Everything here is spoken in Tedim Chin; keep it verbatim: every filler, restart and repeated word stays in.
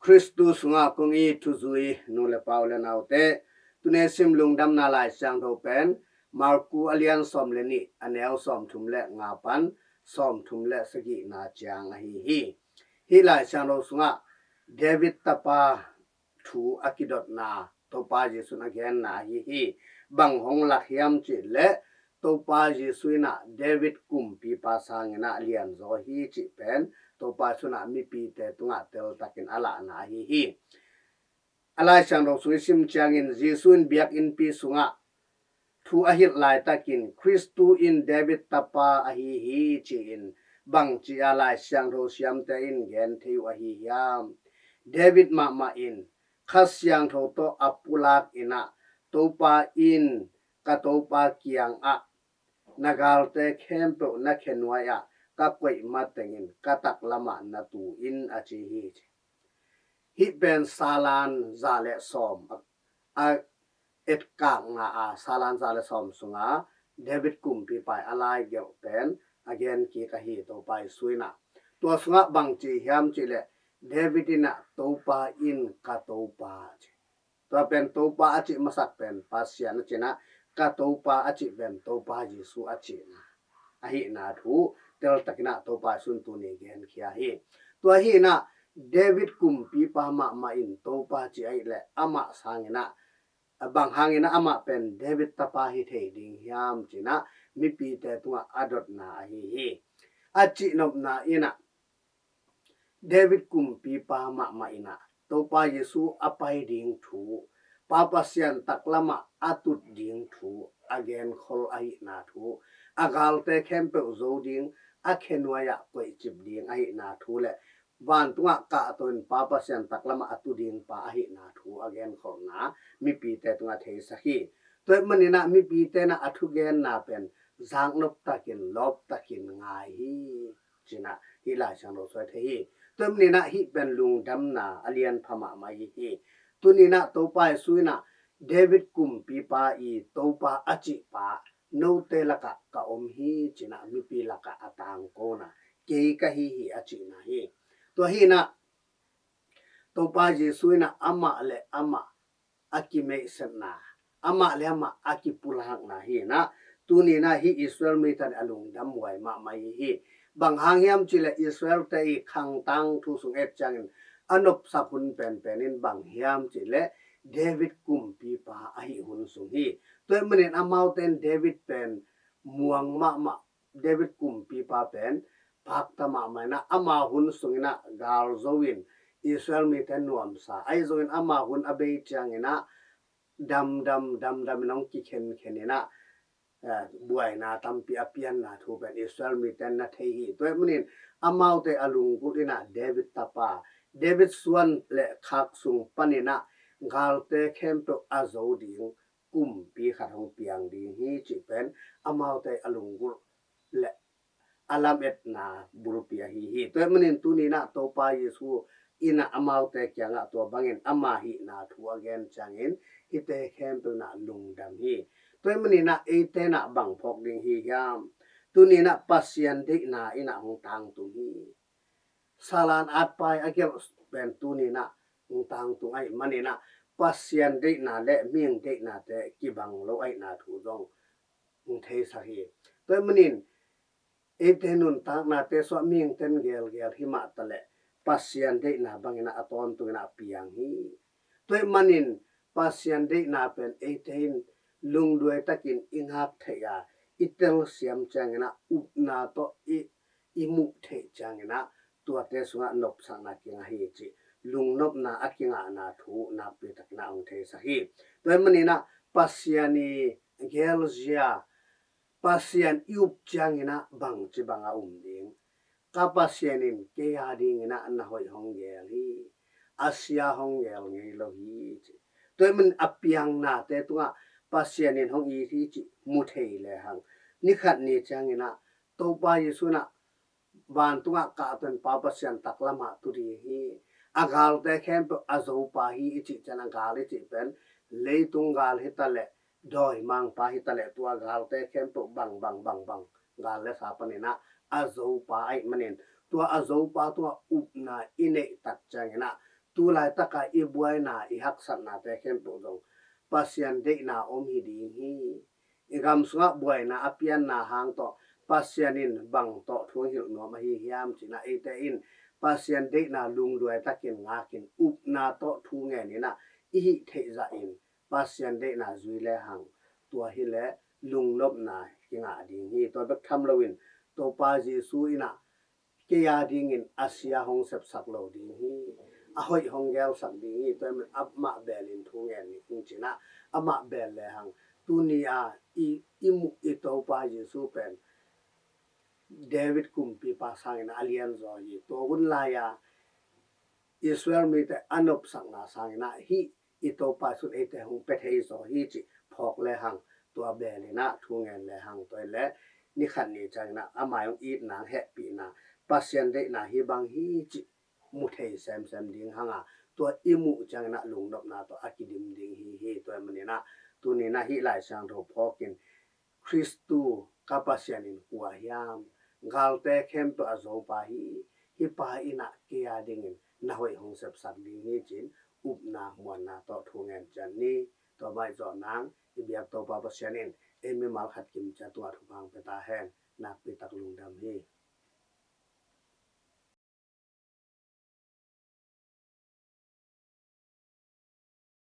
Khristu sungah kong it thuzui nu le pa, u le naute, tuni sim lungdamna Lai Siangtho pen Marku a lian sawm le nih, a neu sawmthum le nga pan sawmthum le sagihna ciang ahi hi. Hih Lai Siangtho sungah David tapa thu a kidotna Topa Jesuh in a genna ahi hi. Bang hong lak hiam cih leh Topa Jesuh in ah David kumpipa sangin ah lianzaw hi cih pen Topa Jesuh in ah mipite tungah teltakin a lahna ahi hi. A Lai Siangtho sung i sim ciangin Jesuh in biakinnpi sungah thu a hilh laitakin Khristu in David tapa ahi hi ci-in bangci a Lai Siangtho siamte in gen thei uh ahi hiam? David mahmah in Kha Siangtho tawh a pulak in ah, Topa in ka Topa kiangah na galte khempeuh na khenuai-ah ka koih matengin ka taklamah na tu in, a ci hi. Hih pen salan za le sawm a, a etkakna a salan za le sawm sunga David kumpipa i a laigelh pen a genkik ahi Topa Jesuh in ah. Tua sungah bangci hiam cih leh David in ah Topa in ka Topa ci. Tua pen Topa a cih masak pen Pasian a cihna, ka Topa a cih pen Topa Jesuh a cihna ahihna thu teltakin ah Topa Jesuh in tuni genkhia hi. Tua hi in ah David kumpipa mahmah in Topa ci ahih leh amah sangin ah, bang hangin ah amah pen David tapa hi thei ding hiam ci-in ah mipite tungah a dotna ahi hi. A cihnopna in ah David kumpipa mahmah in ah Topa Jesuh a pai ding thu, Pa Pasian taklamah a tut ding thu a genkhol ahihna thu, a galte khempeuh zo ding, a khenuai-ah koihcip ding ahihna thu le vantungah kahto in Pa Pasian taklamah a tu ding pa ahihna thu a genkholhna mipite tungah theisak hi. Tua ahih manin ah mipite in ah a thugenna pen zaknop takin, lawp takin ngai hi ci-in ah hih Lai Siangtho sung i theih hi. Tua ahih manin ah hih pen lungdamna a lianpha mahmah ahi hi. Tuni in ah Topa Jesuh in ah David kumpipa i Topa a cihpa note lakah ka om hi ci-in ah mipi lakah a tangkona kei ka hi hi a cihna hi. Tua hi in ah Topa Jesuh in ah amah le amah a kimeihsetna, amah le amah a kipulakna hi in ah, tuni in ah hih Israel mite in a lungdam huai mahmah hi hi. Bang hang hiam cih leh Israelte i khang tangthu sung et ciangin a nopsak hun penpen in bang hiam cih leh David kumpipa ahih hun sung hi. Tua ahih manin amaute in David pen muang mahmah, David kumpipa pen pakta mahmah in ah ama hun sungin ah gal zo in Israel mite nuamsa, ahi zongin ama hun a bei ciangin ah damdam damdam in hong kikhenkhen in ah, eh, buaina tampi a pianna thu pen Israel mite in na thei hi. Tua ahih manin amaute a lunggulh in ah David tapa, David suan le khak sung panin ah galte khempeuh a zo ding kumpi khat hong piang ding hi cih pen amaute a lunggulh le a lametna bulpi ahi hi. Tua ahih manin tuni in ah Topa Jesuh in ah amaute kiangah tua bangin ama hihna thu a gen ciangin hihte khempeuh in ah lungdam hi. Tua ahih manin ah eite in ah bang phawk ding hi hiam? Tuni in ah Pasian deihna in ah hong tangtung hi. Salan atpai a gelh pen tuni in ah hong tangtung ahih manin ah Pasian deihna le mihing deihnate kibang lo ahihna thu zong hong theisak hi. Tua ahih manin eite nuntaknate sungah mihingte in gelgel hi mah taleh Pasian deihna bangin ah a tawntungin ah a piang hi. Tua ahih manin Pasian deihna pen eite in lungduai takin i ngak theih a, i telsiam ciangin ah upna tawh i, i muh theih ciangin ah tuate sungah nopsakna kingah hi cih lungnopna a kingahna thu nakpi takin ah hong theisak hi. Tua ahih manin ah Pasian i gelzia, Pasian i up ciangin ah bangci bang a um ding? Ka Pasian in kei a dingin ah na hoih hong gel hi. A sia hong gel ngei lo hi ci. Tua ahih manin a piangnate tungah Pasian in hong it hi cih mu thei lehang, ni khat ni ciangin ah Topa Jesuh in ah vantungah kahto in Pa Pasian taklamah tu ding hi. A galte khempeuh a zopa hi i cih ciang a gal i cih pen leitung gal hi taleh, dawimangpa hi taleh, tua galte khempeuh bang bang bang bang gal le sa panin ah a zopa ahih manin, tua a zopa tungah upna i neih tak ciangin ah tu laitaka i buaina, i haksatnate khempeuh zong Pasian deihna om hi ding hi. I gam sungah buaina a pianna hang tawh Pasian in bang tawh thu hong hilh nuam ahi hiam ci-in ah, eite in Pasian deihna lungduai takin ngakin upna tawh thu ngen in ah, i hih theih zahin Pasian deihna zui lehang, tua hileh lungnopna kingah ding hi. Tua bek tham loin Topa Jesu in ah kei a dingin a sia hong sepsak lo ding hi, a hoih hong gelsak ding hi. Tua ahih manin amah belin thu ngen ni ung ci-in ah, amah bel lehang, tuni a i, i muh i Topa Jesu pen David kumpipa sangin a lianzaw hi. Tua hun lai-a Israel mite a nopsakna sangin ah hih i Topa Jesu in eite hong pia thei zaw hi cih phawk lehang, tua belin ah thu ngen lehang, tua hileh ni khat ni ciangin ah ama hong itna, hehpihna, Pasian deihna hih bang hi cih mu thei semsem ding hang a, tua i muh ciangin ah lungnopna tawh a kidim ding hi hi. Tua ahih manin ah tuni in ah hih Lai Siangtho phawkin, Khristu ka Pasian in kua hiam? Galte khempeuh a Zopa hi, hih pa in ah kei a dingin na hoih hong sepsak ding hi ci-in upna muanna tawh thu ngen ciat ni. Tua mah zawh nang, i biak Topa Pasian in ei mimal khat kim ciat tungah thupha hong pia ta hen. Nakpi tak lungdam hi.